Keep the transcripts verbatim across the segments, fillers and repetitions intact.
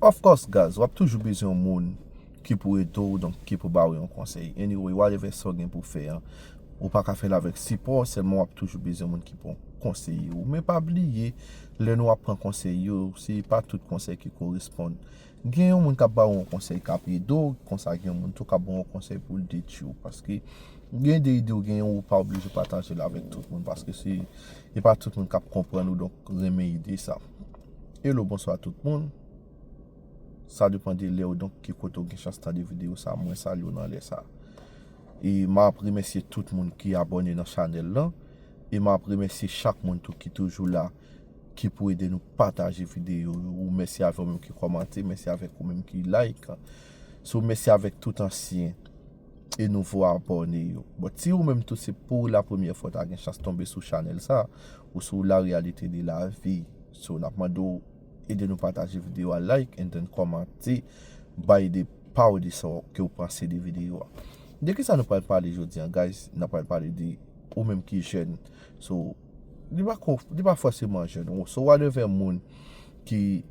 Of course, guys, w ap toujou bezwen yon moun ki pou ede w, donk ki pou ba w yon konsèy. Anyway, whatever sa w gen pou fè an, ou pa ka fè l avèk sipò, sèlman w ap toujou bezwen moun ki pou konseye w. Men pa bliye, lè nou ap pran konsèy yo, se pa tout konsèy ki koresponn. Gen yon moun k ap ba w yon konsèy k ap ede w, konsa gen yon moun tou k ap ba w yon konsèy pou l detwi w. Paske gen de ide w genyen, ou pa oblije pataje l avèk tout moun, paske se, e pa tout moun k ap konprann ou, donk renmen ide sa. Hello, bonswa tout moun. Sa depann de lè w, donk ki kote w gen chans tande videyo sa, mwen salye w nan lè sa. E m ap remèsye tout moun ki abòne nan chanèl lan. E m ap remèsye chak moun tou ki toujou la, ki pou ede nou pataje videyo yo. Ou mèsi avè w menm ki kòmante, mèsi avèk ou menm ki like. So, mèsi avèk tout ansyen e nouvo abòne yo. But si ou menm tou se pou la premyè fwa w ta gen chans tonbe sou chanèl sa, ou sou la réalité de la vie. So, n ap mande w ede nou pataje videyo a, like, and then kòmante, bay ide pa w de sa ke w panse de videyo a. De kisa nou pral pale jodi an, guys? N ap pral pale de ou menm ki jèn. So, li pa ko-, li pa fòseman jèn. So, whatever moun ki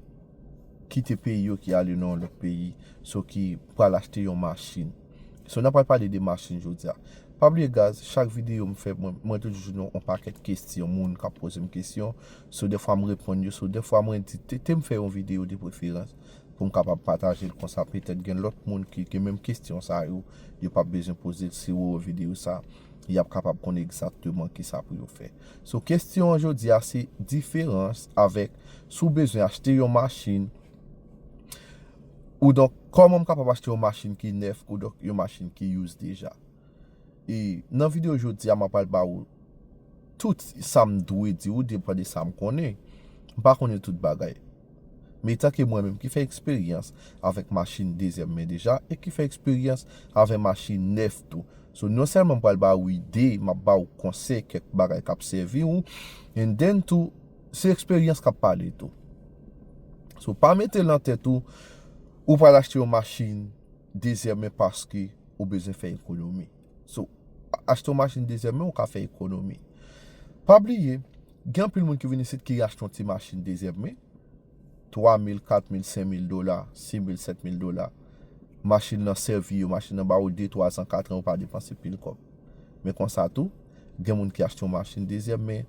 kite peyi yo, ki ale nan yon lòt peyi, so ki pral achte yon machin. So, n ap pral pale de machin jodi a. Pa bliye, guys, chak videyo m fè, mwen, mwen toujou jwenn yon pakèt kesyon, moun k ap poze m kesyon. So, dèfwa m reponn yo. So, dèfwa mwen di, te, te m fè yon videyo de preferans pou m kapab pataje l konsa. Petèt gen lòt moun ki gen menm kesyon sa yo, yo p ap bezwen poze l si yo wè videyo sa, y ap kapab konnen egzakteman kisa pou yo fè. So, kesyon an jodi a se diferans avèk si w bezwen achte yon machin, ou donk, kòman m kapab achte yon machin ki nèf, ou donk, yon machin ki used deja. E nan videyo jodi a, m ap pral ba ou tout sa m dwe di ou, depann de sa m konnen. M pa konnen tout bagay. Men tanke mwen menm ki fè eksperyans avèk machin dezyèm men deja e ki fè eksperyans avèk machin nèf tou. So, non sèlman m pral ba ou ide, m ap ba ou konsèy, kèk bagay k ap sèvi ou, and then tou, se eksperyans k ap pale tou. So, pa mete nan tèt ou, ou pral achte yon machin dezyèm men paske ou bezwen fè ekonomi. So, achte yon machin dezyèm men, ou ka fè ekonomi. Pa bliye, gen anpil moun ki vin isit ki achte yon ti machin dezyèm men, twa mil, kat mil, senk mil dola, sis mil, sèt mil dola. Machin nan sèvi yo, machin nan ba ou de, twa zan, kat an, ou pa depanse pil kòb. Men konsa tou, gen moun ki achte yon machin dezyèm men.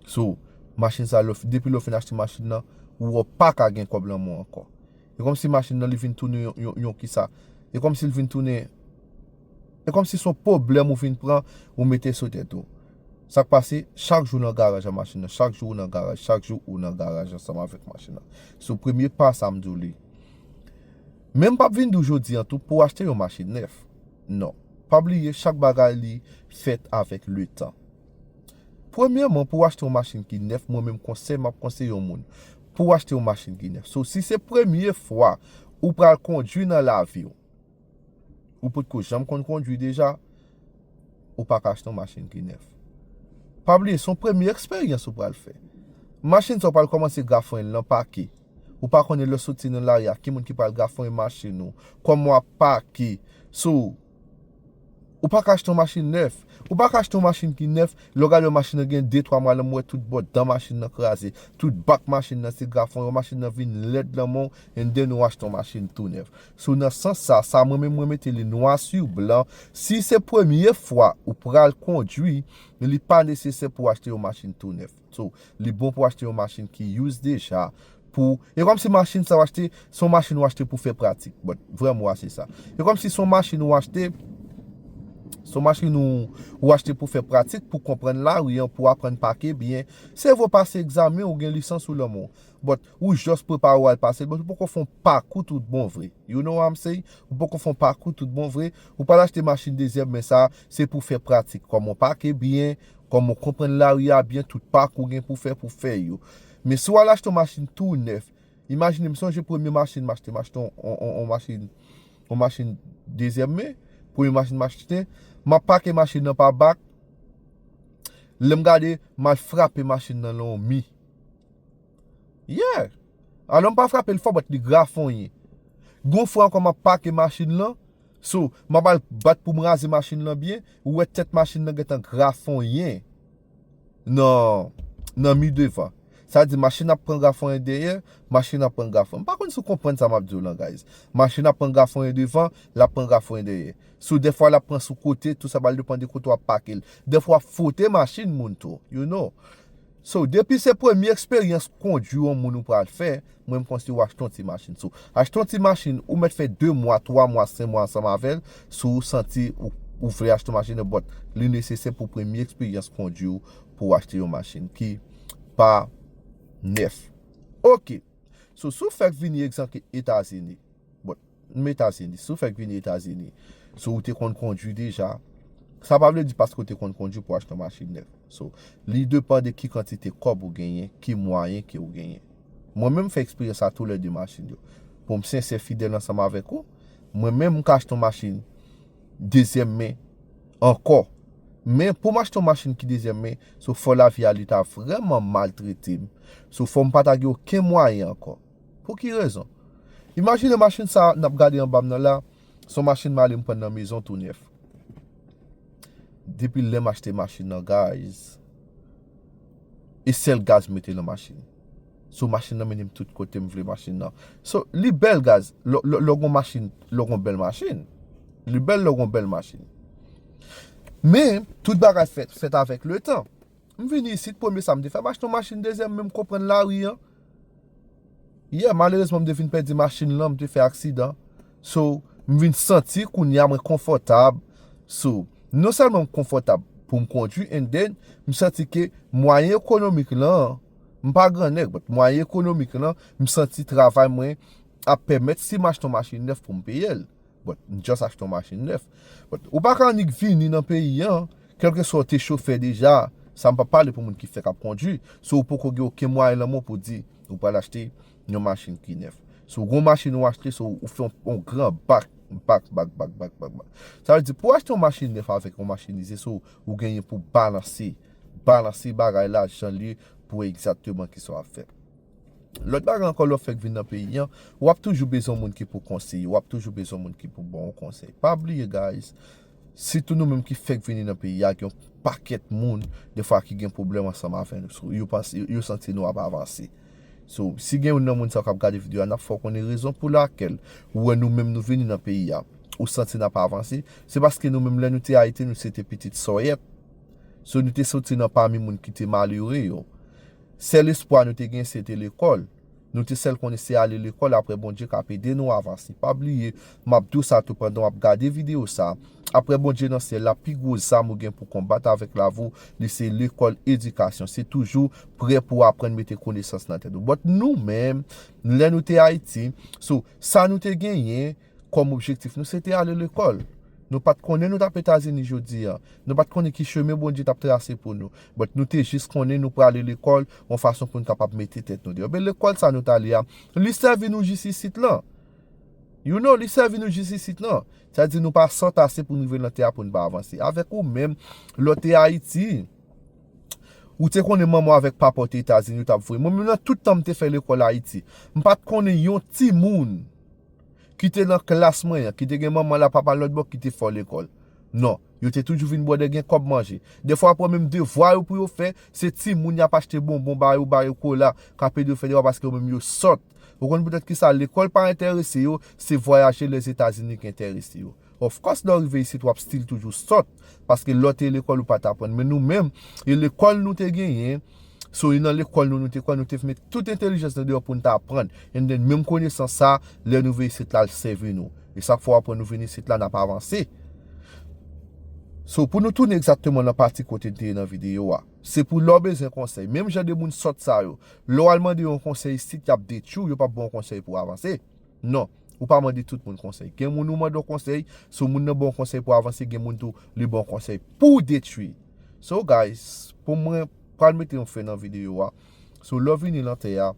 So, machin sa, lè w fi-, depi lè w fin achte machin nan, ou pa ka gen kòb nan men w ankò. E kòmsi machin nan li vin tounen yon, yon, yon kisa. E kòmsi l vin tounen, e kòmsi se yon pwoblèm ou vin pran, ou mete sou tèt ou. Sa k pase, chak jou nan garaj a machin nan, chak jou ou nan garaj, chak jou ou nan garaj ansanm avèk machin nan. So, premye pa sa m di w li. Men m p ap vin di w jodi an tou pou w achte yon machin nèf. Non. Pa bliye, chak bagay li fèt avèk letan. Premyèman, pou w achte yon machin ki nèf, mwen menm konsèy m ap konseye yon moun pou w achte yon machin ki nèf. So, si se premye fwa ou pral kondwi nan lavi w, ou potko janm konn kondwi deja, ou pa ka achte yon machin ki nèf. Pa bliye, se yon premye eksperyans ou pral fè. Machin sa w pral kòmanse grafonyen l nan pake. Ou pa konnen lè w soti nan lari a, ki moun ki pral grafonyen machin ou, kòman w ap pake. So, ou pa ka achte yon machin nèf. Ou pa ka achte yon machin ki nèf, lè w gade yon machin nan gen de, twa mwa, lè m wè tout bò dan machin nan kraze, tout bak machin nan se grafonyen, machin nan vin lèd nan men w, and then ou achte yon machin tou nèf. So, nan sans sa, sa mwen menm mwen mete li nwa sou blan. Si se premye fwa ou pral kondwi, li pa nesesè pou w achte yon machin tou nèf. So, li bon pou w achte yon machin ki used deja. Pou, e kòmsi machin sa w achte, se yon machin w achte pou fè pratik. But, vrè mo a se sa. E kòmsi se yon machin w achte, se yon machin ou, ou achte pou fè pratik, pou konprann lari an, pou aprann pake byen. Se vre w pase egzamen, ou gen lisans ou nan men w. But, ou just prepare w al pase l, but ou poko fè yon pakou tout bon vre. You know what I'm saying? Ou poko fè yon pakou tout bon vre. Ou pral achte machin dezyèm men sa, se pou fè pratik. Kòman w pake byen, kòman w konprann lari a byen, tout pakou gen pou fè, pou fè yo. Men si w al achte yon machin tou nèf, imajine m sonje premye machin m achte, m achte yon, yon, yon, yon machin, yon machin dezyèm men, premye machin m achte, m ap pake machin nan pa bak, lè m gade, m al frape machin nan nan yon mi. Yeah! Alò m pa frape l fò, but li grafonyen. Gon fwa ankò m ap pake machin lan, so, m ap al bat pou m raze machin lan byen, ou wè tèt machin nan gentan grafonyen nan, nan mi devan. Sa vle di machin ap pran grafonnen dèyè, machin ap pran grafonnen. M pa konn si w konprann sa m ap di w lan, guys. Machin ap pran grafonnen devan, l ap pran grafonnen dèyè. Sou dèfwa l ap pran sou kote, tou sa pral depann de kote w ap pake l. Dèfwa w ap fwote machin moun tou, you know. So, depi se premye eksperyans kondwi yon moun ou pral fè, mwen m konseye w achte yon ti machin. So, achte yon ti machin, ou mèt fè de mwa, twa mwa, senk mwa ansanm avè l, si w santi ou, ou vle achte yon machin, but li nesesè pou premye eksperyans kondwi w pou w achte yon machin ki pa nèf. Ok. So, si w fèk vini egzanp Etazini, bon, m Etazini, si w fèk vini Etazini, so ou te konn kondwi deja, sa pa vle di paske w te konn kondwi pou w achte yon machin nèf. So, li depann de ki kantite kòb ou genyen, ki mwayen ke w genyen. Mwen menm m fè eksperyans a toulède machin yo. Pou m sensè fidèl ansanm avèk ou, mwen menm m ka achte yon machin dezyèm men ankò. Men pou m achte yon machin ki dezyèm men, so fò lavi a li ta vrèman maltrete m. So fò m pa ta gen okenn mwayen ankò. Pou ki rezon? Imajine machin sa a n ap gade anba m nan la, se yon machin m ale m pran nan mezon tou nèf. Depi lè m achte machin nan, guys, e sèl gaz m mete nan machin. So machin nan mennen m tout kote m vle machin nan. So li bèl, guys, lè lè- lè w gen yon machin, lè w gen yon bèl machin. Li bèl lè w gen yon bèl machin. Men, tout bagay fèt, fèt avèk letan. M vini isit, premye sa m te fè, m achte yon machin dezyèm men, m konprann lari an. Yeah, malerezman, m te vin pèdi machin lan, m te fè aksidan. So, m vin santi kounye a mwen konfòtab. So, non sèlman m konfòtab pou m kondwi, and then, m santi ke mwayen ekonomik lan, m pa gran nèg, but mwayen ekonomik lan, m santi travay mwen ap pèmèt si m achte yon machin nèf pou m peye l. But m just achte yon machin nèf. But ou pa ka annik vini nan peyi an, kèlkeswa w te chofè deja, sa m p ap pale pou moun ki fèk ap kondwi. So ou poko gen okenn mwayen nan men w pou di ou pral achte yon machin ki nèf. So ou gen yon machin ou achte, so ou fè yon, yon gran bak, bak, bak, bak, bak, bak, bak. Sa vle di pou w achte yon machin nèf avèk yon machinize, so ou genyen pou balanse, balanse bagay la jan l ye pou egzakteman kisa w ap fè. Lòt bagay ankò, lè w fèk vin nan peyi an, w ap toujou bezwen moun ki pou konseye w, w ap toujou bezwen moun ki pou ba w konsèy. Pa bliye, guys, sitou nou menm ki fèk vini nan peyi a, gen yon pakèt moun, defwa, ki gen pwoblèm ansanm avè nou. So, yo panse, yo, yo santi nou ap avanse. So, si gen youn nan moun sa yo k ap gade videyo a, n ap fè w konnen rezon pou lakèl ou wè nou menm nou vini nan peyi a, ou santi n ap avanse, se paske nou menm lè nou te Ayiti, nou se te pitit sòyèt. So, nou te soti nan pami moun ki te malere yo. Sèl espwa nou te gen, se te lekòl. Nou te sèl konnen se ale lekòl, apre Bondye k ap ede nou avanse. Pa bliye, m ap di w sa tou pandan w ap gade videyo sa. Apre Bondye nan syèl la, pi gwo zam ou gen pou konbat avèk lavi w, li se lekòl, edikasyon. Se toujou prè pou w aprann mete konesans nan tèt ou. But nou menm, lè nou te Ayiti, so, sa nou te genyen, kòm objektif nou, se te ale lekòl. Nou pa t konnen nou t ap Etazini jodi a. Nou pa t konnen ki chemen Bondye t ap trase pou nou. But nou te jis konnen nou prale lekòl, yon fason pou n kapab mete tèt nou deyò. Men lekòl sa nou t ale a, li sèvi nou jis isit lan. You know, li sèvi nou jis isit lan. Sa di nou pa sòt ase pou n rive nan tè a pou n pa avanse. Avèk ou menm, lè w te Ayiti, ou te konnen manman w avèk papa w te Etazini, yo t ap voye. Mwen menm nan tout tan m te fè lekòl Ayiti, m pa t konnen yon timoun ki te nan klas mwen an, ki te gen manman l ak papa l lòt bò, ki te fè w lekòl. Non, yo te toujou vin bwè dè gen kòb manje. Defwa, w ap wè menm devwa yo pou yo fè, se timoun y ap achte bonbon ba yo, ba yo kola, k ap ede yo fè devwa paske yo menm yo sòt. Ou konn poutèt kisa lekòl pa enterese yo, se vwayaje Lèzetazini ki enterese yo. Of course, lè w rive isit, w ap still toujou sòt, paske lè w te lekòl, ou pa t aprann. Men nou menm, e lekòl nou te genyen, so, e nan lekòl nou, nou te kwè, nou te mete tout entèlijans nou deyò pou n ta aprann. And then, menm konesans sa, lè nou vin isit la, l sèvi nou. E sa k fè w aprann nou vin isit la, n ap avanse. So, pou nou tounen egzakteman nan pati kote n te ye nan videyo a, se pou lè w bezwen konsèy. Menm jan de moun sòt sa yo, lè w al mande yo yon konsèy isit, y ap detwi w, yo p ap ba w yon konsèy pou w avanse. Non, ou pa mande tout moun konsèy. Gen moun ou mande yon konsèy, so moun nan ba w yon konsèy pou avanse, gen moun tou li ba w yon konsèy pou detwi. So guys, pou mwen pral mete yon fen nan videyo a. So lè w vini nan tè a,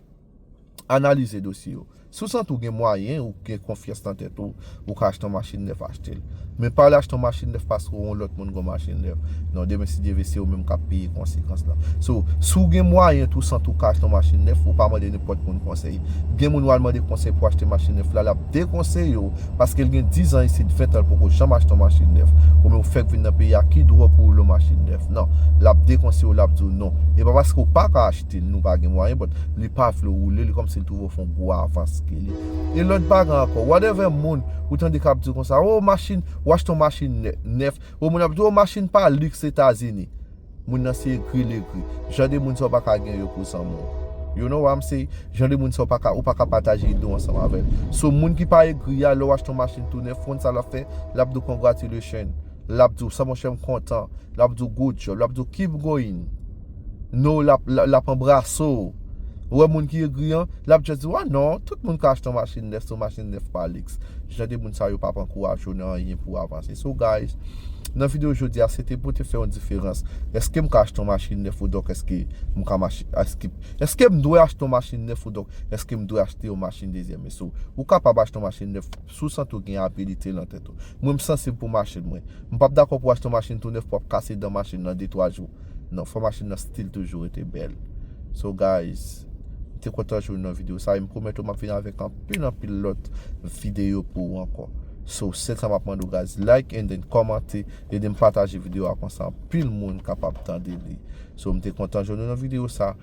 analize dosye yo. Si w santi w gen mwayen, ou gen konfyans nan tèt ou, ou ka achte yon machin nèf, achte l. Men pa al achte yon machin nèf paske yon lòt moun gen yon machin nèf. Non, demen si Dye vle, se ou menm k ap peye konsekans lan. So, si w gen mwayen tou, san tou ka achte yon machin nèf, ou pa mande nenpòt moun konsèy. Gen moun w al mande konsèy pou achte machin nèf la, l ap dekonseye w, paske l gen diz an isit, ven an, l poko janm achte yon machin nèf. Ou menm ou fèk vin nan peyi a, ki dwa pou w woule yon machin nèf? Non, l ap dekonseye w, l ap di w non. E pa paske w pa ka achte l, nou pa gen mwayen, but li pa vle w woule li, kòmsi l twouve w fè yon gwo avans ke li. E lòt bagay ankò, whatever moun ou tande k ap di w konsa, o machin, w achte yon machin nè- nèf, o moun ap di w machin pa liks Etazini. Moun nan se egri l egri. Jan de moun sa w pa ka gen yo pou zanmi w. You know what I'm saying? Jan de moun sa w pa ka, ou pa ka pataje ide w ansanm avè l. So moun ki pa egri a, lè w achte yon machin tou nèf, konn sa l ap fè? L ap di w congratulation. L ap di w sa monchè, m kontan. L ap di w good job. L ap di w keep going. No, l ap, l ap, l ap anbrase w. Ou wè moun ki egri an, l ap just di w, ah non, tout moun ka achte yon machin nèf, se yon machin nèf pa liks. Jan de moun sa yo p ap ankouraje w nan anyen pou w avanse. So guys, nan videyo jodi a, se te pou te fè yon diferans. Èske m ka achte yon machin nèf ou donk èske m ka mache, èske, èske m dwe achte yon machin nèf ou donk èske m dwe achte yon machin dezyèm? E so, ou kapab achte yon machin nèf si w santi w gen abilite nan tèt ou. Mwen, m sansib pou machin mwen. M p ap dakò pou w achte yon machin tou nèf pou w ap kase dan machin nan de twa jou. Non, fò machin nan still toujou rete bèl. So guys, m te kontan jwenn nan videyo sa, e m pwomèt ou m ap vin avèk anpil, anpil lòt videyo pou ou ankò. So, sèl sa m ap mande w, guys, like and then kòmante, ede m pataje videyo a, konsa anpil moun kapab tande li. So, m te kontan jwenn ou nan videyo sa,